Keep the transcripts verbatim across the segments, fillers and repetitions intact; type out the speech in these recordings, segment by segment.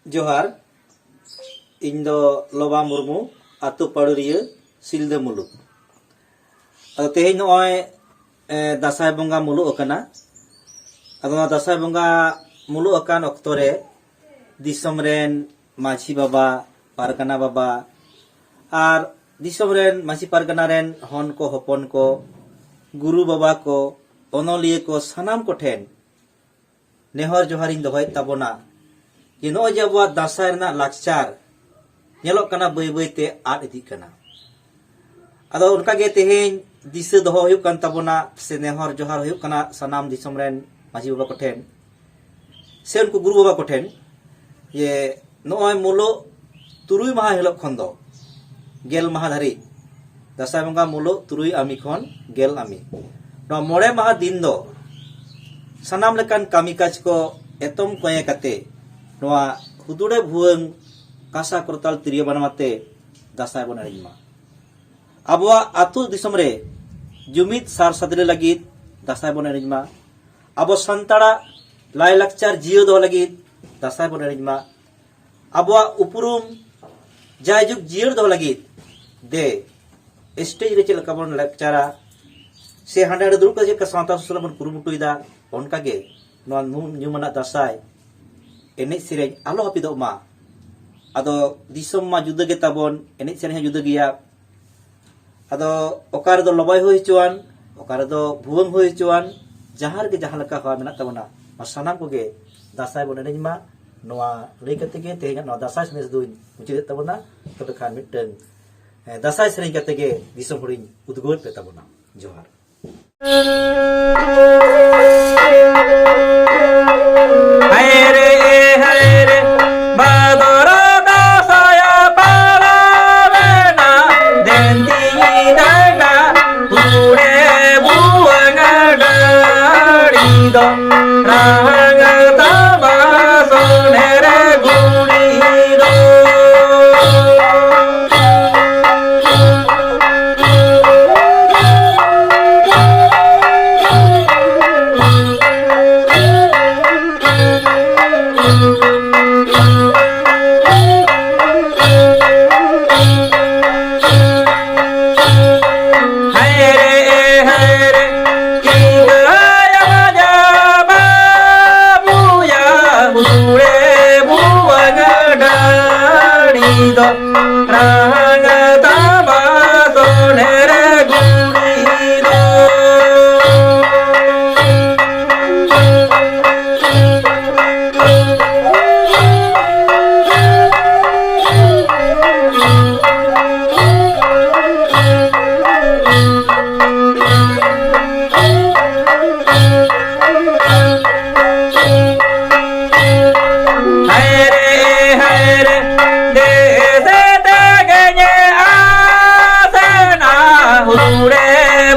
ᱡᱚᱦᱟᱨ, ᱤᱧ ᱫᱚ ᱞᱚᱵᱟ ᱢᱩᱨᱢᱩ, ᱟᱹᱛᱩ ᱯᱟᱲᱩᱨᱤᱭᱟᱹ, ᱥᱤᱞᱫᱟᱹ ᱢᱩᱞᱩᱠ᱾ ᱟᱫᱚ ᱛᱮᱦᱮᱧ ᱱᱚᱜᱼᱚᱭ, ᱮ, ᱫᱟᱸᱥᱟᱭ ᱵᱚᱸᱜᱟ ᱢᱩᱞᱩᱜ ᱟᱠᱟᱱᱟ᱾ ᱟᱫᱚ ᱱᱚᱣᱟ ᱫᱟᱸᱥᱟᱭ ᱵᱚᱸᱜᱟ ᱢᱩᱞᱩᱜ ᱟᱠᱟᱱ ᱚᱠᱛᱚ ᱨᱮ ᱫᱤᱥᱚᱢ ᱨᱮᱱ ᱢᱟᱹᱡᱷᱤ ᱵᱟᱵᱟ, ᱯᱟᱨᱜᱟᱱᱟ ᱵᱟᱵᱟ ᱟᱨ ᱫᱤᱥᱚᱢ ᱨᱮᱱ ᱢᱟᱹᱡᱷᱤ ᱯᱟᱨᱜᱟᱱᱟ ᱨᱮᱱ ᱦᱚᱱ ᱠᱚ, ᱦᱚᱯᱚᱱ ᱠᱚ, ᱜᱩᱨᱩ ᱵᱟᱵᱟ ᱠᱚ, ᱚᱱᱚᱞᱤᱭᱟᱹ ᱠᱚ, ᱥᱟᱱᱟᱢ ᱠᱚᱴᱷᱮᱱ ᱱᱮᱦᱚᱨ ᱡᱚᱦᱟᱨᱤᱧ ᱫᱚᱦᱚᱭᱮᱫ ᱛᱟᱵᱚᱱᱟ ᱡᱮ ᱱᱚᱜᱼᱚᱭ ᱡᱮ ᱟᱵᱚᱣᱟᱜ ᱫᱟᱸᱥᱟᱭ ᱨᱮᱱᱟᱜ ᱞᱟᱠᱪᱟᱨ ᱧᱮᱞᱚᱜ ᱠᱟᱱᱟ, ᱵᱟᱹᱭ ᱵᱟᱹᱭ ᱛᱮ ᱟᱫ ᱤᱫᱤᱜ ᱠᱟᱱᱟ᱾ ᱟᱫᱚ ᱚᱱᱠᱟ ᱜᱮ ᱛᱮᱦᱮᱧ ᱫᱤᱥᱟᱹ ᱫᱚᱦᱚ ᱦᱩᱭᱩᱜ ᱠᱟᱱ ᱛᱟᱵᱚᱱᱟ, ᱥᱮ ᱱᱮᱦᱚᱨ ᱡᱚᱦᱟᱨ ᱦᱩᱭᱩᱜ ᱠᱟᱱᱟ ᱥᱟᱱᱟᱢ ᱫᱤᱥᱚᱢ ᱨᱮᱱ ᱢᱟᱹᱡᱷᱤ ᱵᱟᱵᱟ ᱠᱚᱴᱷᱮᱱ, ᱥᱮ ᱩᱱᱠᱩ ᱜᱩᱨᱩ ᱵᱟᱵᱟ ᱠᱚᱴᱷᱮᱱ, ᱡᱮ ᱱᱚᱜᱼᱚᱭ ᱢᱩᱞᱩᱜ ᱛᱩᱨᱩᱭ ᱢᱟᱦᱟ ᱦᱤᱞᱳᱜ ᱠᱷᱚᱱ ᱫᱚ ᱜᱮᱞ ᱢᱟᱦᱟ ᱫᱷᱟᱹᱨᱤᱡ, ᱫᱟᱸᱥᱟᱭ ᱵᱚᱸᱜᱟ ᱢᱩᱞᱩᱜ ᱛᱩᱨᱩᱭ ᱟᱢᱤ ᱠᱷᱚᱱ ᱜᱮᱞ ᱟᱢᱤ, ᱱᱚᱣᱟ ᱢᱚᱬᱮ ᱢᱟᱦᱟ ᱫᱤᱱ ᱫᱚ ᱥᱟᱱᱟᱢ ᱞᱮᱠᱟᱱ ᱠᱟᱹᱢᱤ ᱠᱟᱡᱽ ᱠᱚ ᱮᱛᱚᱢ ᱠᱚᱸᱭᱮ ᱠᱟᱛᱮ, ᱱᱚᱣᱟ ᱦᱩᱫᱩᱲᱮ ᱵᱷᱩᱣᱟᱹᱝ ᱠᱟᱸᱥᱟ ᱠᱚᱨᱛᱟᱞ ᱛᱤᱨᱭᱳ ᱵᱟᱱᱟᱢ ᱟᱛᱮ ᱫᱟᱸᱥᱟᱭ ᱵᱚᱱ ᱮᱱᱮᱡ ᱢᱟ᱾ ᱟᱵᱚᱣᱟᱜ ᱟᱹᱛᱩ ᱫᱤᱥᱚᱢ ᱨᱮ ᱡᱩᱢᱤᱫ ᱥᱟᱨ ᱥᱟᱫᱽᱞᱟᱹ ᱞᱟᱹᱜᱤᱫ ᱫᱟᱸᱥᱟᱭ ᱵᱚᱱ ᱮᱱᱮᱡ ᱢᱟ᱾ ᱟᱵᱚ ᱥᱟᱱᱛᱟᱲᱟᱜ ᱞᱟᱭᱞᱟᱠᱪᱟᱨ ᱡᱤᱭᱟᱹᱲ ᱫᱚᱦᱚ ᱞᱟᱹᱜᱤᱫ ᱫᱟᱸᱥᱟᱭ ᱵᱚᱱ ᱮᱱᱮᱡ ᱢᱟ᱾ ᱟᱵᱚᱣᱟᱜ ᱩᱯᱨᱩᱢ ᱡᱟᱭᱡᱩᱜᱽ ᱡᱤᱭᱟᱹᱲ ᱫᱚᱦᱚ ᱞᱟᱹᱜᱤᱫ ᱫᱮ ᱥᱴᱮᱡᱽ ᱨᱮ ᱪᱮᱫ ᱞᱮᱠᱟ ᱵᱚᱱ ᱞᱮᱠᱪᱟᱨᱟ, ᱥᱮ ᱦᱟᱸᱰᱮ ᱱᱟᱰᱮ ᱫᱩᱲᱩᱵ ᱠᱟᱛᱮ ᱪᱮᱫ ᱞᱮᱠᱟ ᱥᱟᱶᱛᱟ ᱥᱩᱥᱟᱹᱨ ᱵᱚᱱ ᱠᱩᱨᱩᱢᱩᱴᱩᱭᱮᱫᱟ, ᱚᱱᱠᱟᱜᱮ ᱱᱚᱣᱟ ᱧᱩ- ᱧᱩᱢᱟᱱᱟᱜ ᱫᱟᱸᱥᱟᱭ ᱮᱱᱮᱡ ᱥᱮᱨᱮᱧ ᱟᱞᱚ ᱦᱟᱹᱯᱤᱫᱚᱜ ᱢᱟ᱾ ᱟᱫᱚ ᱫᱤᱥᱚᱢ ᱢᱟ ᱡᱩᱫᱟᱹ ᱜᱮ ᱛᱟᱵᱚᱱ, ᱮᱱᱮᱡ ᱥᱮᱨᱮᱧ ᱦᱚᱸ ᱡᱩᱫᱟᱹ ᱜᱮᱭᱟ᱾ ᱟᱫᱚ ᱚᱠᱟ ᱨᱮᱫᱚ ᱞᱚᱵᱟᱭ ᱦᱩᱭ ᱦᱚᱪᱚᱣᱟᱱ, ᱚᱠᱟ ᱨᱮᱫᱚ ᱵᱷᱩᱣᱟᱹᱝ ᱦᱩᱭ ᱦᱚᱪᱚᱣᱟᱱ, ᱡᱟᱦᱟᱸ ᱨᱮᱜᱮ ᱡᱟᱦᱟᱸ ᱞᱮᱠᱟ ᱦᱚᱨᱟ ᱢᱮᱱᱟᱜ ᱛᱟᱵᱚᱱᱟ, ᱟᱨ ᱥᱟᱱᱟᱢ ᱠᱚᱜᱮ ᱫᱟᱸᱥᱟᱭ ᱵᱚᱱ ᱮᱱᱮᱡ ᱢᱟ᱾ ᱱᱚᱣᱟ ᱞᱟᱹᱭ ᱠᱟᱛᱮ ᱜᱮ ᱛᱮᱦᱮᱧᱟᱜ ᱱᱚᱣᱟ ᱫᱟᱸᱥᱟᱭ ᱥᱟᱸᱫᱮᱥ ᱫᱚᱧ ᱢᱩᱪᱟᱹᱫᱮᱫ ᱛᱟᱵᱚᱱᱟ᱾ ᱛᱚᱵᱮ ᱠᱷᱟᱱ ᱢᱤᱫᱴᱟᱝ, ᱮ, ᱫᱟᱸᱥᱟᱭ ᱥᱮᱨᱮᱧ ᱠᱟᱛᱮ ᱜᱮ ᱫᱤᱥᱚᱢ ᱦᱚᱲᱤᱧ ᱩᱫᱽᱜᱟᱹᱣᱮᱫ ᱯᱮ ᱛᱟᱵᱚᱱᱟ᱾ ᱡᱚᱦᱟᱨ᱾ ᱦᱟᱭᱨᱮ, ᱦᱟᱭᱨᱮ, ᱵᱷᱟᱫᱚᱨ ᱫᱟᱸᱥᱟᱭ ᱯᱟᱲᱟᱣᱮᱱᱟ, ᱫᱮᱱ ᱫᱤᱱ ᱫᱟᱸᱰᱟ, ᱠᱩᱲᱮ ᱵᱩᱣᱟᱹᱝ ᱰᱟᱹᱲᱤ ᱫᱚ, ᱨᱟᱦᱟᱝ ᱛᱟᱵᱟ ᱥᱚᱱᱮᱨ ᱜᱩᱲᱤ ᱫᱚ᱾ ᱫᱚ ᱱᱟᱝ ᱛᱟᱢᱵᱟ ᱥᱚᱱᱮᱨ ᱜᱩᱲᱤ ᱫᱚ᱾ ᱦᱟᱭᱨᱮ, ᱦᱟᱭᱨᱮ, ᱫᱮᱥᱮ ᱛᱮᱜᱮᱧᱮ ᱟᱥᱮᱱᱟ, ᱦᱩᱲᱩᱲᱮ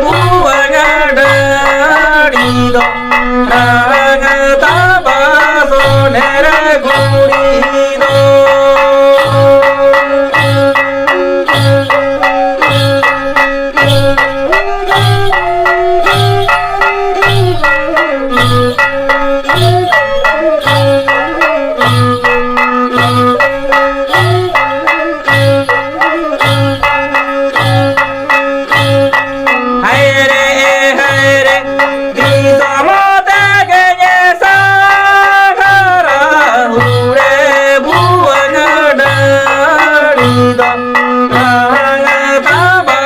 ᱵᱩᱣᱟᱹᱝ ᱰᱟᱹᱲᱤ ᱫᱚ, ᱱᱟᱝ ᱛᱟᱵᱟ ᱥᱚᱱᱮᱨ ᱜᱩᱲᱤ ᱫᱚ᱾ ᱦᱟᱭᱨᱮ, ᱦᱟᱭᱨᱮ, ᱫᱤᱥᱚᱢ ᱛᱮᱜᱮᱧ ᱥᱟᱸᱜᱷᱟᱨᱟ, ᱦᱩᱲᱩᱲᱮ ᱵᱩᱣᱟᱹᱝ ᱰᱟᱹᱲᱤ ᱫᱚ᱾ ᱱᱟᱝ ᱛᱟᱵᱟ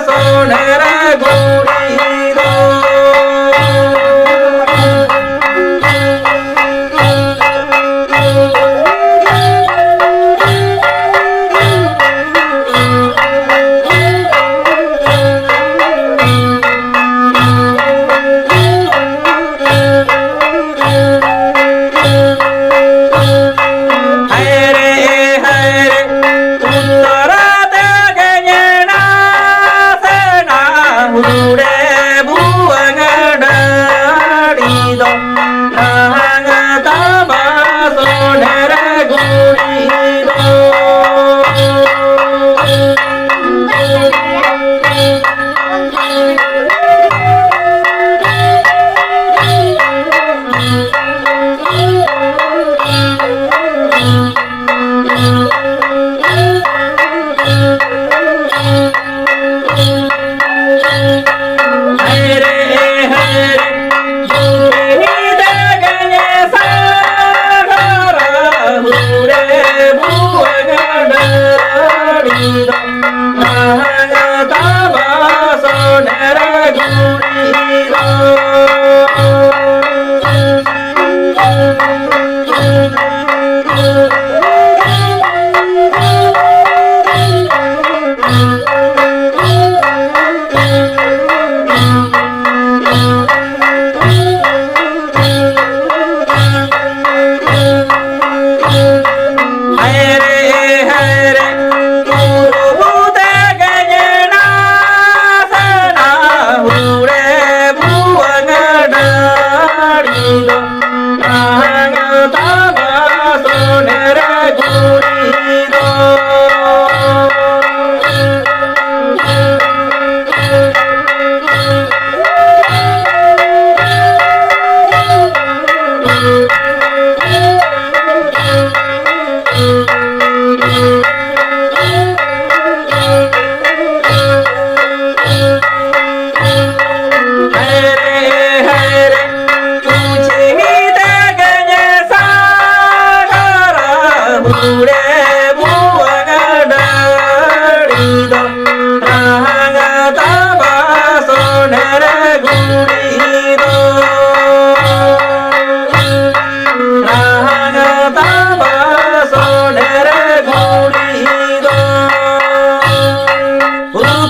ᱥᱚᱱᱮᱨ ᱜᱩᱲᱤ ᱫᱚ᱾ ᱦᱟᱭᱨᱮ, ᱦᱟᱭᱨᱮ, ᱩᱛᱛᱚᱨᱟ ᱛᱮᱜᱮᱧ ᱱᱟᱥᱮᱱᱟ, ᱦᱩᱲᱩᱲᱮ ᱵᱩᱣᱟᱹᱝ ᱰᱟᱹᱲᱤ ᱫᱚ, ᱱᱟᱝ ᱛᱟᱵᱟ ᱥᱚᱱᱮᱨ ᱜᱩᱲᱤ ᱫᱚ᱾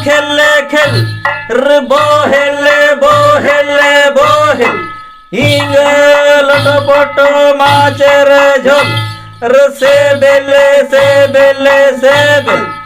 ᱠᱷᱮᱞ ᱞᱮ ᱠᱷᱮᱞ ᱨᱮ ᱵᱚᱦᱮᱞ ᱞᱮ ᱵᱚᱦᱮᱞ ᱞᱮ ᱵᱚᱦᱮᱞ, ᱤᱧ ᱞᱚᱴᱚ ᱯᱚᱴᱚ ᱢᱟᱪᱮ ᱨᱮ ᱡᱷᱚᱞ ᱨᱮ ᱥᱮᱵᱮᱞ ᱞᱮ ᱥᱮᱵᱮᱞ ᱞᱮ ᱥᱮᱵᱮᱞ᱾